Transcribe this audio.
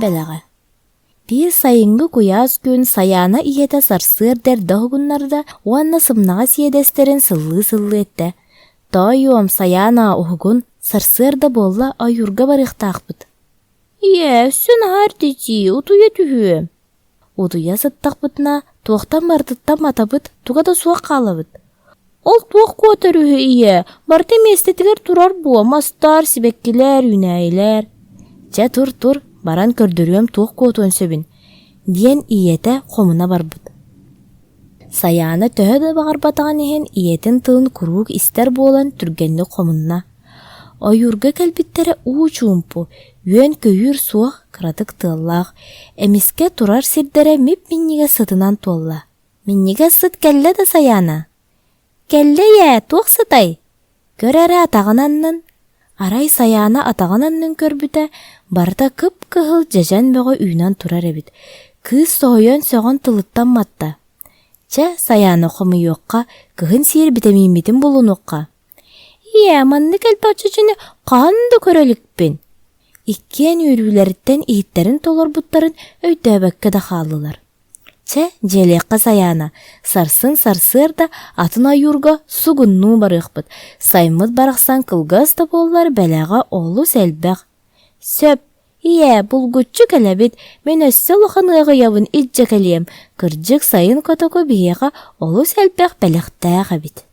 бэлэҕэ Биир сайыҥҥы куйаас күн Сайаана ийэтэ сарсыарда эрдэ уһугуннарда уонна сымнаҕас иэдэстэрин сыллыы-сыллыы эттэ: «Тоойуом, Сайаана, уһугун, сарсыарда буолла, ойуурга барыахтаахпыт». «Ийээ, өссө наһаа эрдэ дии, утуйа түһүөм». Утуйа сыттахпытына, туохтан барытыттан матабыт, туга да суох хаалабыт. Ол туох куотар үһү ийээ, барыта миэстэтигэр турар буо, мастар, сибэккилэр, үүнээйилэр. Чэ, тур-тур, баран көрдөрүөм туох куотуон сөбүн, диэн ийэтэ хомуна барбыт. Сайаана төһө да баҕарбатаҕын иһин ийэтин тылын куруук истэр буолан түргэнник хомунна. Ойуурга кэлбиттэрэ уу чуумпу, үөн-көйүүр суох, кыратык тыаллаах, эмискэ турар сирдэрэ мип-минньигэс сытынан туолла. Минньигэс сыт кэллэ да Сайаана? Кэллэ ийээ, туох сытай? Көр эрэ атаҕын аннын. Арай Сайаана атаҕын аннын көрбүтэ, барыта кып-кыһыл дьэдьэн бөҕө үүнэн турар эбит. Кыыс соһуйан сөҕөн тылыттан матта. Чэ, Сайаана хомуйуохха, кыһын сиир битэмииммитин булунуохха. Ийээ, маннык элбэх чүчүнү хаһан да көрө иликпин. Иккиэн үөрүүлэриттэн иһиттэрин толорбуттарын өйдөөбөккө да хааллылар. Чэ, дьиэлиэххэ Сайаана, сарсын сарсыарда атын ойуурга сугуннуу барыахпыт, сайммыт барахсан кылгас да буоллар бэлэҕэ олус элбэх. Сөп, ийээ, булгуччу кэлэбит, мин өссө улахан ыаҕыйабын илдьэ кэлиэм, кырдьык сайын котоку биһиэхэ олус элбэх бэлэхтээх эбит.